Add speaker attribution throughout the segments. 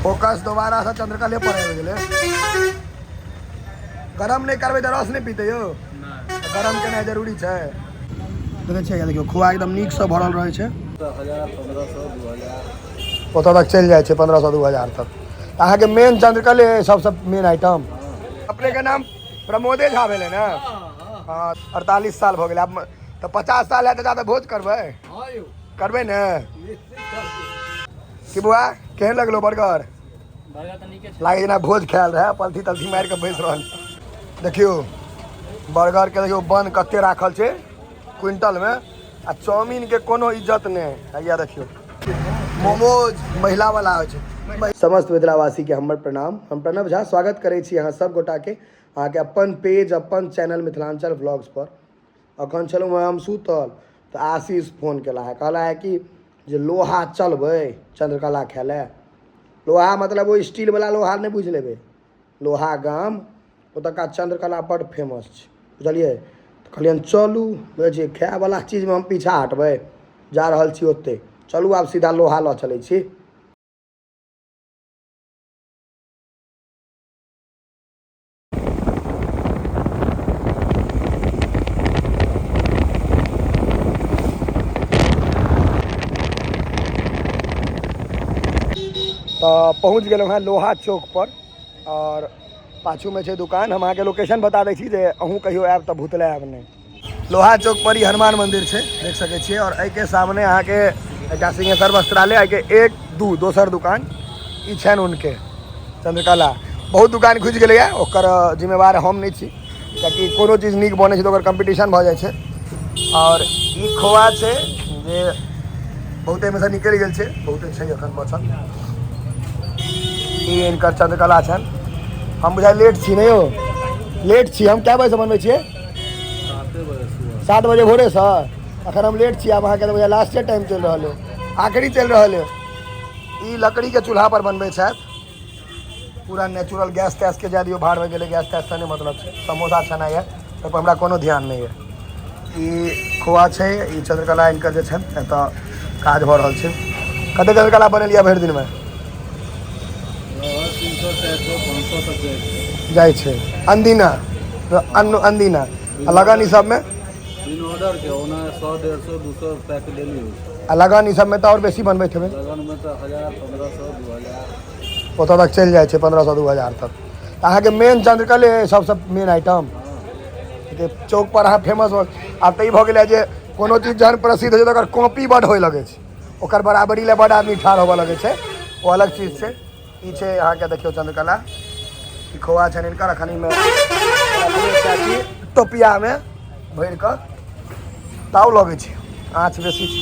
Speaker 1: Focus दोबारा से चंद्रकले पर आबि गेलै। गरम नहि करबै तऽ रस नहि पीतै यौ। गरम केनाइ जरूरी छै। देखै छियै, देखियौ, खोआ एकदम नीकसँ भरल रहै छै।
Speaker 2: 1000, 1500, 2000
Speaker 1: ओतऽ तक चलि जाइ छै, 1500, 2000 तक। तऽ अहाँके मेन चंद्रकले सबसँ मेन आइटम। अपनेके नाम प्रमोदे झा भेलै ने? हँ। 48 साल भऽ गेलै आब, तऽ 50 साल हैत तऽ जादा भोज करबै, करबै ने? कि बौआ, केहन लगलो बर्गर? लागै जेना भोज खायल रहै, पलथी तलथी मारि कऽ बैस रहल। देखियौ बर्गरके, देखियौ बन कते राखल छै क्विंटलमे, आ चाउमीनके कोनो इज्जत नहि हैया। देखियौ मोमोज महिला वाला होइ छै। समस्त मिथिलावासीके हमर प्रणाम। हम प्रणव झा स्वागत करै छी अहाँ सब गोटाके अहाँके अपन पेज, अपन चैनल मिथिलाञ्चल व्लॉग्स पर। अखन छलहुँ हँ हम सुतल, तऽ आशीष फोन केला है, कहला है कि जे लोहा चलबै चंद्रकला खाय लए। लोहा मतलब ओ स्टील वाला लोहा नहि बुझि लेबै, लोहा गाम, ओतुका चंद्रकला बड्ड फेमस छै, बुझलियै? तऽ कहलियनि चलू। बुझै छियै, खायवला चीजमे हम पीछा हटबै? जा रहल छी ओतहि। चलू, आब सीधा लोहा लऽ चलै छी। तऽ पहुँच गेलहुँ हेँ लोहा चौक पर आओर पाछूमे छै दुकान। हम अहाँके लोकेशन बता दै छी जे अहूँ कहियो आयब तऽ भूतले आयब नहि। लोहा चौक पर ई हनुमान मंदिर छै, देख सकै छियै, आओर एहिके सामने अहाँके एकटा सिंहेश्वर वस्त्रालय, एहिके एक दू दोसर दुकान ई छनि हुनके चंद्रकला। बहुत दुकान खुजि गेलैए, ओकर जिम्मेवार हम नहि छी, कियाकि कोनो चीज नीक बनै छै तऽ ओकर कम्पीटिशन भऽ जाइ छै। आओर ई खोआ छै जे बहुते मे से निकलि गेल छै, बहुते छै एखन बचल। ई हिनकर चंद्रकला छनि। हम बुझाइ लेट छी ने यौ? लेट छी हम। कए बजेसँ बनबै छियै?
Speaker 2: 7 बजे।
Speaker 1: 7 बजे भोरेसँ। अखन हम लेट छी। आब अहाँके तऽ बुझाइ लास्टे टाइम चलि रहल अइ, आखिरी चलि रहल अइ। ई लकड़ीके चूल्हा पर बनबै छथि, पूरा नेचुरल। गैस तैस के जाय दियौ, भाड़मे गेलै, गैस तैस नहि मतलब छै। समोसा छनाइए, ओहिपर हमरा कोनो ध्यान नहि यऽ। ई खोआ छै, ई चंद्रकला हिनकर जे छनि। एतऽ काज भऽ रहल छै। कते चंद्रकला बनेलियै भरि दिनमे?
Speaker 2: 300, 400, 500 तक जाइ छै।
Speaker 1: जाइ छै अनदिना, अनदिना। आ लगन ई सबमे?
Speaker 2: बिन ऑर्डर के ओना 100, 150, 200 पैक डेली होइ छै।
Speaker 1: आ लगन ई सबमे तऽ आओर बेसी बनबैत हेबै?
Speaker 2: लगनमे तऽ 1000, 1500, 2000।
Speaker 1: ओतऽ तक चलि जाइ छै, 1500, 2000 तक। तऽ अहाँके मेन चंद्रकले सबसँ मेन आइटम चौक पर अहाँ फेमस हो। आब तऽ ई भऽ गेलै जे कोनो चीज जहन प्रसिद्ध होइ छै तऽ ओकर कॉपी बड्ड होय लगै छै, ओकर बराबरी लए बड्ड आदमी ठाढ़ होबऽ लगै छै, ओ अलग चीज छै। ई छै अहाँके देखियौ चंद्रकला, ई खोआ छनि हिनकर। अखन एहिमे टोपियामे भरि कऽ ताव लगै छै, आँच बेसी छै।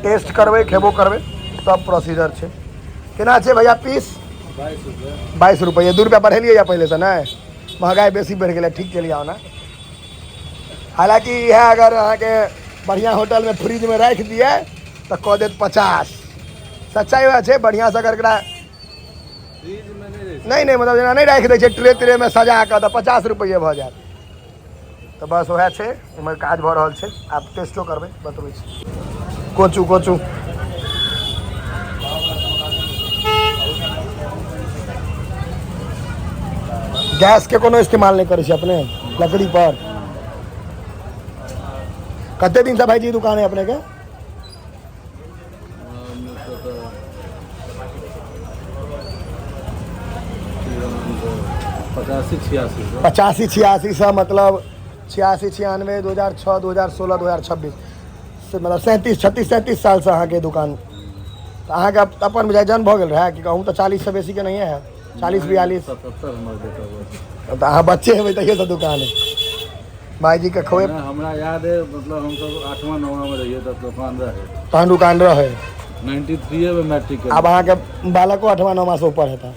Speaker 1: टेस्ट करबै, खेबो करबै, सब प्रोसीजर छै। केना छै भैया पीस?
Speaker 2: 22 रुपये।
Speaker 1: 22 रुपैआ। 2 रुपैआ बढ़ेलियै या पहिलेसँ नहि? महगाइ बेसी बढ़ि गेलै। ठीक केलियै ओना। हालाँकि इएह अगर अहाँके बढ़िआँ होटलमे फ्रिजमे राखि दिए तऽ कऽ देत 50। सच्चाइ वएह छै। बढ़िआँसँ अगर एकरा
Speaker 2: फ्रिजमे नहि रहै छै।
Speaker 1: नहि नहि, मतलब जेना नहि राखि दै छै ट्रे ट्रेमे सजा कऽ, तऽ 50 रुपैए भऽ जायत। तऽ बस वएह छै, एम्हर काज भऽ रहल छै। आब टेस्टो करबै, बतबै छी। कोचू कोचू। गैस के कोनो इस्तेमाल नहि करै छी अपने, लकड़ी पर। कते दिनसँ भाईजी दुकान है अपने के?
Speaker 2: हमके तऽ 85 86 से।
Speaker 1: 85 86 से, मतलब 86 96, 2006, 2016, 2026 से, मतलब 37, 36, 37 सालसँ अहाँके दुकान। तऽ अहाँके अपन बुझाइ जन्म भऽ गेल रहए कि कहूँ तऽ 40सँ बेसीके नहिए है, 40, 42?
Speaker 2: 77 हमर डेट ऑफ बर्थ।
Speaker 1: तऽ अहाँ बच्चे हेबै तहिएसँ दुकान है भाईजीके। खोए
Speaker 2: नहि, हमरा याद है, मतलब हमसब आठवां नौवां में रहिए तब दुकान रहे।
Speaker 1: तहन दुकान रहै।
Speaker 2: 93 में मैट्रिक।
Speaker 1: आब अहाँके बालको आठवां नौवां ऊपर हेता।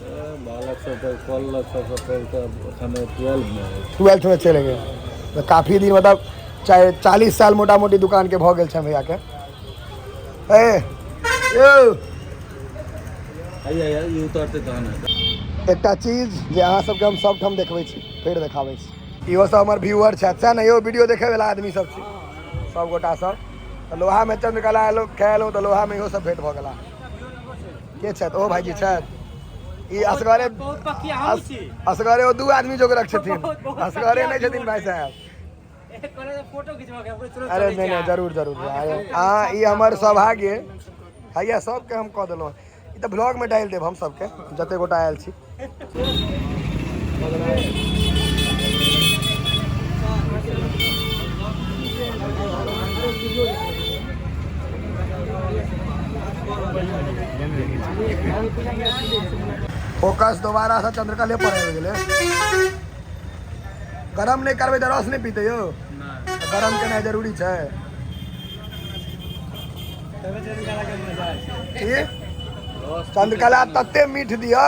Speaker 2: बालक सब तऽ पढ़लक, सबसँ पैघ तऽ एखन 12 में है।
Speaker 1: 12th में चलि गेल, तऽ काफी दिन, मतलब चाहे 40 साल मोटा मोटी दुकानके भऽ गेल छै भैयाके। ए यौ।
Speaker 2: आइए आइए, ई उतरतै तहन हेतै।
Speaker 1: एकटा चीज जे अहाँ सबके हम सब ठाम देखबै छी, फेर देखाबै छी। इहो सब हमर व्यूअर छथि, सएह ने यौ? वीडियो देखै वला आदमी सब छी सब गोटा सब। तऽ लोहामे चंद्रकला एलहुँ, खाय एलहुँ, तऽ लोहामे इहो सब भेंट भऽ गेला। के छथि? ओ भाईजी छथि। ई असगरे
Speaker 3: बहुत पकिया हम छी।
Speaker 1: असगरे ओ दू आदमी जोगरक छथिन,
Speaker 3: बहुत- बहुत
Speaker 1: असगरे नहि
Speaker 3: पकिया
Speaker 1: छथिन भाई साहब।
Speaker 3: फोटो खिंचवा के तुरंत
Speaker 1: अरे
Speaker 3: चलै
Speaker 1: नहि नहि
Speaker 3: छी।
Speaker 1: जरूर जरूर। हाँ, ई हमर सौभाग्य हैया, सबके हम कऽ देलहुँ। ई तऽ ब्लॉगमे डालि देब हम सबके, जते गोटा आयल छी। फोकस दोबारा से चंद्रकले पर आबि गेलै। गरम नहि करबै तऽ रस नहि पीते यौ। गरम केनाइ जरूरी छै। की चंद्रकला तते मीठ दिअ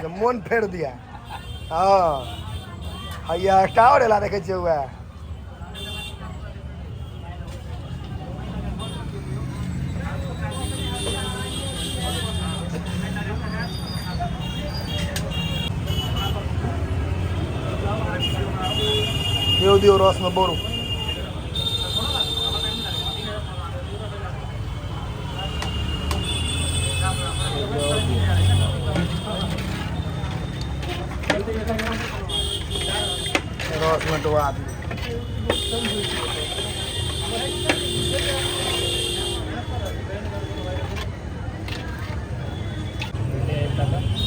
Speaker 1: जे मोन फेर दिया। हँ, हैया एकटा आओर एला, देखै छियै उएह। दियौ दियौ, रसमे बोरू। रसमे डुबा दियौ।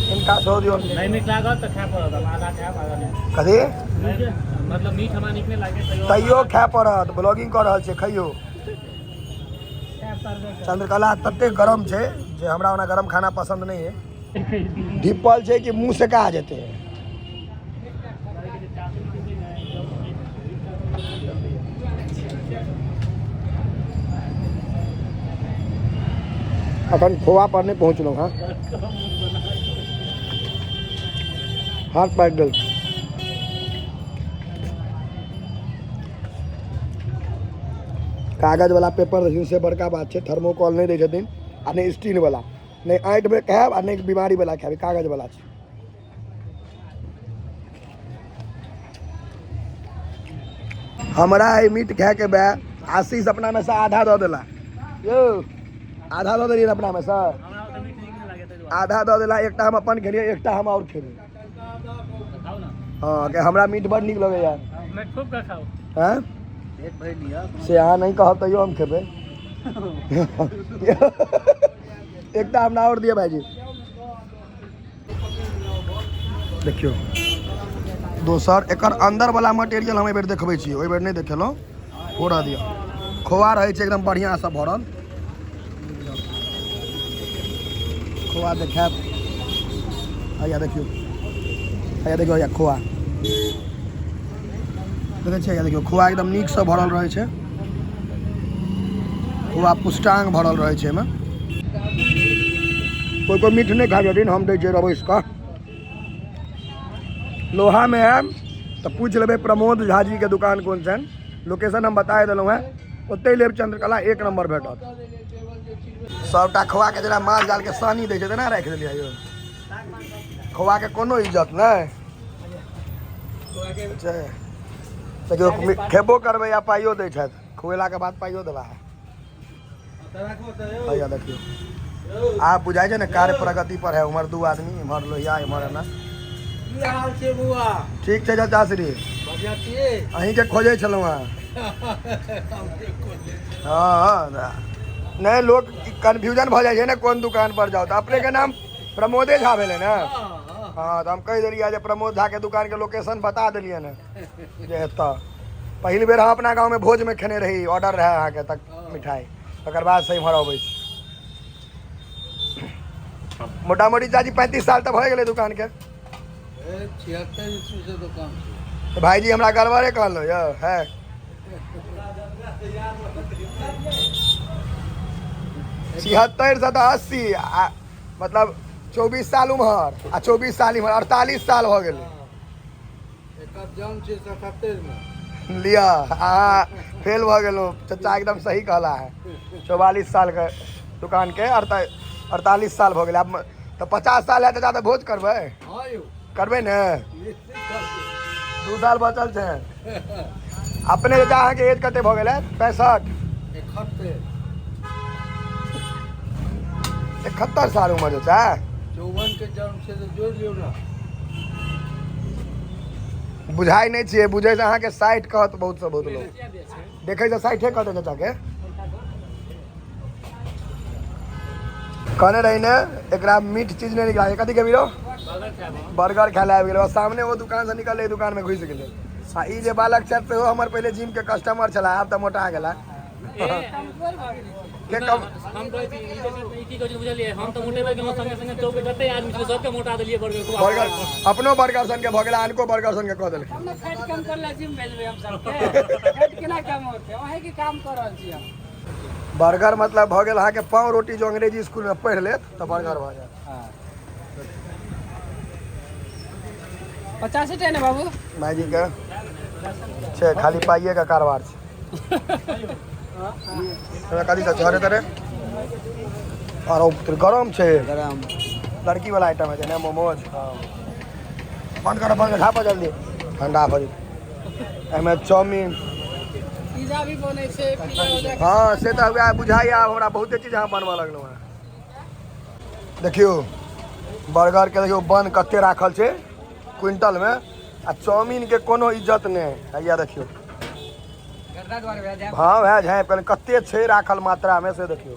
Speaker 1: इनका सेहो दियौ।
Speaker 3: नहि नीक लागत तऽ खाय पड़त। हम आधा खायब, आधा नहि।
Speaker 1: कथी?
Speaker 3: मतलब मीठ हमरा नीक नहि लागै, तैयो।
Speaker 1: तैयो खाय पड़त, ब्लॉगिंग कऽ रहल छियै, खइयौ। चंद्रकला तते गरम छै जे हमरा ओना गरम खाना पसंद नहीं है। ढिपल छै कि मुँह से कहा जेतै। अखन खोआ पर नहि पहुँचलहुँ हँ, हाथ पाकि गेल। कागज वाला पेपर देथिन से बड़का बात छै। थर्मोकॉल नहि दै छथिन आ नहि स्टील वाला, नहि आँटमे खायब आ नहि बीमारी वाला खायब, कागज वाला छै। हमरा एहि मीट खायके बे आशीष अपना में से आधा दऽ देला यौ, आधा दऽ देलियै अपना में से।
Speaker 3: हमरा ओतऽ मीठ नीक नहि लागै ताहि दुआरे।
Speaker 1: आधा दऽ देला, एकटा हम अपन खेलियै, एकटा हम आओर खेबै।
Speaker 3: खाउ ने।
Speaker 1: हँ, के हमरा मीट बड़ नीक लगैया।
Speaker 3: मैं खूब का खाउ।
Speaker 1: हँ,
Speaker 2: पेट भरि लिअ।
Speaker 1: से अहाँ नहि कहब तैयो हम खेबै। एकटा हमरा आओर दिअ भाईजी। देखियौ दोसर एकर अंदर वाला मटेरियल हम एहि बेर देखबै छी, ओहि बेर नहि देखेलहुँ। फोड़ा दिअ। खोआ रहै छै एकदम बढ़िआँसँ भरल। खोआ देखायब। हैया देखियौ, हैया देखियौ, हैया खोआ देखै छियै। हैया देखियौ, खोआ एकदम नीकसँ भरल रहै छै। खोआ पुष्टांग भरल रहै छै एहिमे। कोइ कोइ मीठ नहि खाइ छथिन, हम दै छियै रबैस कऽ। लोहामे आयब तऽ पूछि लेबै प्रमोद झा जी के दुकान कोन छनि। लोकेशन हम बताए देलहुँ हेँ, ओतहि लेब चंद्रकला, एक नंबर भेटत। सबटा खोआ के जेना माल जाल के सानी दै छै तेना राखि देलियै यौ। खोआ के कोनो इज्जत नहि छै। देखियौ, खेबो करबै आ पाइयो दै छथि। खुएलाके बाद पाइयो देला है। हैया देखियौ, आब बुझाइ छै ने कार्य प्रगति पर है। उम्हर दू आदमी, इम्हर लोहिया, इम्हर एना।
Speaker 2: की हाल छै बौआ?
Speaker 1: ठीक छै चाचा श्री।
Speaker 2: बढ़िआँ छियै?
Speaker 1: अहीँके खोजै छलहुँ हेँ। हँ, नहि, लोक कन्फ्यूजन भऽ जाइ छै ने कोन दुकान पर जाउ, तऽ अपनेके नाम प्रमोदे झा भेलै ने? हँ, तऽ हम कहि देलियै जे प्रमोद झाके दुकानके लोकेशन बता देलियै ने जे एतऽ पहिल बेर हम अपना गाँवमे भोजमे खेने रही, ऑर्डर रहै अहाँके तक मिठाई, तकर बाद से इम्हर अबै छी। मोटा मोटी चाची 35 साल तऽ भए गेलै दुकानके।
Speaker 2: 76 ईस्वी से दुकान छै।
Speaker 1: तऽ भाईजी हमरा गड़बड़े कहलहुँ यौ है। 76 से तऽ 80 आ मतलब 24 साल उम्हर आ 24 साल इम्हर, 48 साल भऽ गेलै।
Speaker 2: एकर जन्म छै 77 मे।
Speaker 1: लिअ, अहाँ फेल भऽ गेलहुँ। चचा एकदम सही कहला है, 44 सालके दुकानके 48 साल भऽ गेलै। आब तऽ 50 साल है चाचा, तऽ भोज करबै?
Speaker 2: हँ यौ।
Speaker 1: करबै ने?
Speaker 2: निश्चित करबै।
Speaker 1: 2 साल बचल छै अपने। चाचा, अहाँके एज कते भऽ गेलै? 65?
Speaker 2: 71।
Speaker 1: 71 साल उम्र चाचा।
Speaker 2: 54 के जन्म छै तऽ जोड़ि लियौ ने।
Speaker 1: बुझाइ नहि छियै, बुझै से अहाँके 60 कहत बहुत से बहुत लोग, देखै से 60 कहतै चाचा के। कहने रही ने एकरा मीठ चीज नहि नीक लागै। कथी के बीरो? बर्गर खाय लए आबि गेलै। सामने ओ दुकान से निकललै, दुकान में घुसि गेलै। आ ई जे बालक छथि सेहो हमर पहिले जिम के कस्टमर छलाह, आब तऽ मोटा गेला। के कम
Speaker 3: हम कहै छी ई की कहै छै बुझलियै, हम तऽ मोटेबे केलहुँ, संगे संगे चौक पे जते आदमी छलै सबके मोटा देलियै बर्गर खुआ।
Speaker 1: बर्गर अपनो बर्गर सन के भऽ गेल, अनको बर्गर सन के कऽ देलखिन।
Speaker 4: हम फैट कम कर ला जिम भेजबै हम सबके। फैट केना कम होतै, अहीं के काम कर रहल छी हम।
Speaker 1: बर्गर मतलब भऽ गेल अहाँके पाव रोटी जो अंग्रेजी स्कूल में पढ़ि लेत तऽ बर्गर भऽ जायत।
Speaker 4: 85 टा ने बाबू।
Speaker 1: भाईजी के छै खाली पाइए के कारोबार छै। कथी सब छै तरे? आरो गरम छै,
Speaker 4: गरम
Speaker 1: लड़की वाला आइटम है ने मोमोज। हाँ बंद करो, बंद करो, झापो जल्दी, ठंडा भऽ जेतै। एहिमे चाउमीन
Speaker 4: पिज्जा भी बनै छै, पिज्जा उजा।
Speaker 1: हाँ से तऽ वएह बुझाइए, आब हमरा बहुते चीज अहाँ बनबऽ लगलहुँ हेँ। देखियौ बर्गर के देखियौ बन कते राखल छै क्विंटल में, आ चाउमीन के कोनो इज्जत नहि। हैया देखियौ, हाँ वएह झाँपि कऽ कते छै राखल मात्रा में, से देखियौ।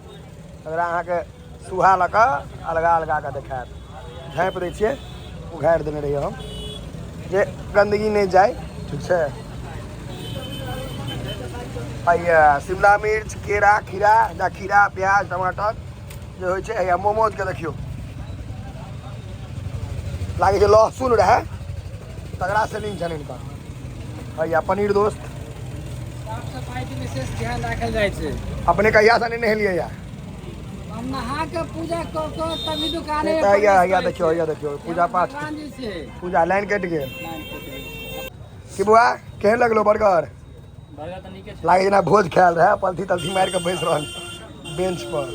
Speaker 1: एकरा अहाँके सुहा लऽ कऽ अलगा अलगा कऽ देखायत। झाँपि दै छियै, उघारि देने रहियै हम जे गन्दगी नहि जाय, ठीक छै। हैया शिमला मिर्च, केरा, खीरा, जा खीरा, प्याज, टमाटर जे होइ छै। हैया मोमोज के देखियौ, लागै छै लहसुन रहै, तगड़ा सेलिंग छनि हिनकर। हैया पनीर दोस्त।
Speaker 4: साफ सफाई के विशेष ध्यान राखल जाइ छै।
Speaker 1: अपने कहिया से नहि नहेलियै या?
Speaker 4: हम नहा के पूजा कऽ कऽ तभी दुकाने
Speaker 1: तऽ हैया हैया देखियौ, हैया देखियौ पूजा पाठ,
Speaker 4: भगवान जी छै।
Speaker 1: पूजा लाइन कटि गेल।
Speaker 4: लाइन कटि गेल।
Speaker 1: की बुआ केहन लगलो बर्गर?
Speaker 3: बर्गर तऽ नीके छै।
Speaker 1: लागै जेना भोज खायल रहै, पलथी तलथी मारि कऽ बैस रहल बेंच पर।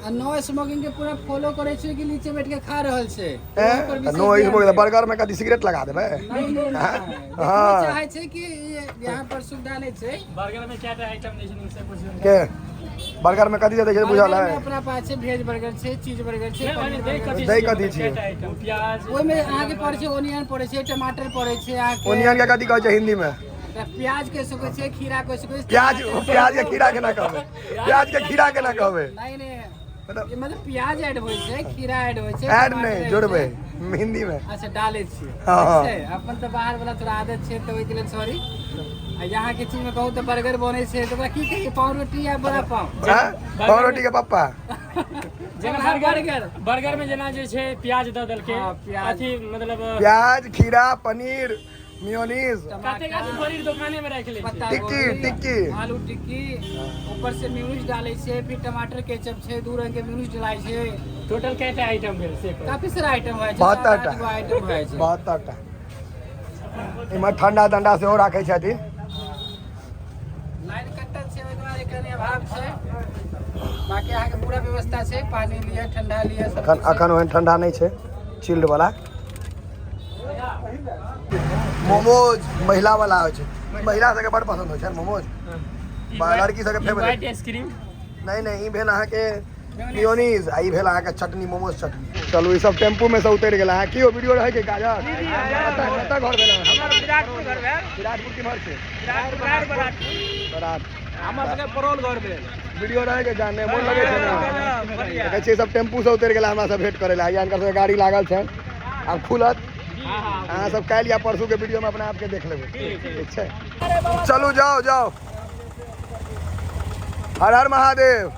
Speaker 4: आ नो स्मोकिंग के पूरा फॉलो करै छै कि नीचे बैठ के खा रहल छै?
Speaker 1: नो स्मोकिंग, बर्गर में कथी सिगरेट लगा देबै?
Speaker 4: नहीं नहीं नहीं,
Speaker 1: हाँ।
Speaker 4: चाहे छै कि यहाँ पर सुविधा नहीं छै।
Speaker 3: बर्गर में क्या आइटम दै छै से पुछियौ।
Speaker 1: के बर्गर में कथी दै छै बुझल है?
Speaker 4: अपना पास छै भेज बर्गर छै, चीज बर्गर छै,
Speaker 1: दै कथी छै?
Speaker 3: प्याज
Speaker 4: ओहिमे अहाँके पड़ै छै, ओनियन पड़ै छै, टमाटर पड़ै छै अहाँके।
Speaker 1: ओनियन के कथी कहै छै हिंदी में?
Speaker 4: प्याज के सकै छै, खीरा के सकै छै।
Speaker 1: प्याज, प्याज के खीरा केना कहबै? प्याज के खीरा केना कहबै?
Speaker 4: नहीं नहीं, मतलब प्याज ऐड होइ छै, खीरा ऐड होइ छै।
Speaker 1: ऐड नहीं, जोड़बै हिंदी में।
Speaker 4: अच्छा डालै छियै।
Speaker 1: हाँ।
Speaker 4: अपन तऽ बाहर वाला थोड़ा आदत छै तऽ ओहिके लेल सॉरी। आ यहाँ के चीज में कहू तऽ बर्गर बनै छै तऽ ओकरा की कहियै, पाव रोटी या बड़ा पाव?
Speaker 1: पाव रोटी के पप्पा।
Speaker 3: जेना बर्गर, बर्गर में जेना जे छै प्याज दऽ देलकै, अथी मतलब
Speaker 1: प्याज, खीरा, पनीर, मेयोनीज,
Speaker 3: कतेक आदमी पनीर दुकाने में राखि लै छै।
Speaker 1: टिक्की, टिक्की,
Speaker 4: आलू टिक्की, ऊपर से मेयोनीज डालै छै, फिर टमाटर केचप छै, दू रंग के मेयोनीज डालै छै।
Speaker 3: टोटल कएटा आइटम भेल से?
Speaker 4: काफी सारा आइटम होइ छै,
Speaker 1: 72टा
Speaker 4: आइटम होइ छै,
Speaker 1: 72टा। इमहर ठंडा तंडा सेहो राखै छथिन।
Speaker 4: लाइन कटल छै ओहि दुआरे कनि अभाव छै, बाकी अहाँके पूरा व्यवस्था छै, पानी लिअ, ठंडा लिअ।
Speaker 1: अखन अखन ओहन ठंडा नहि छै, चिल्ड वाला। मोमोज महिला वाला होइ छै, महिला सबके बड़ पसंद होइ छै मोमोज, लड़की सबके फेवरेट।
Speaker 3: व्हाइट आइसक्रीम
Speaker 1: नहीं नहीं, ई भेल अहाँके मेयोनीज आ ई भेल अहाँके चटनी, मोमोज चटनी। चलू ई सब टेम्पू में से उतरि गेल। अहाँ की वीडियो रहै के गाजर? कतऽ घर भेल?
Speaker 5: विराटपुर घर भेल।
Speaker 1: विराटपुर केम्हर छै?
Speaker 5: विराटपुर। हमर सबके परोल घर भेल।
Speaker 1: वीडियो रहै के जाने मोन लगै छै ने। देखै छियै सब टेम्पू से उतरि गेला हमरा सब भेंट करै लए। हिनकर सबके गाड़ी लागल छनि, आब खुलत। अहाँ सब काल्हि या परसू के वीडियो में अपना आपके देख लेबै, ठीक छै? चलू जाओ जाओ, हर हर महादेव।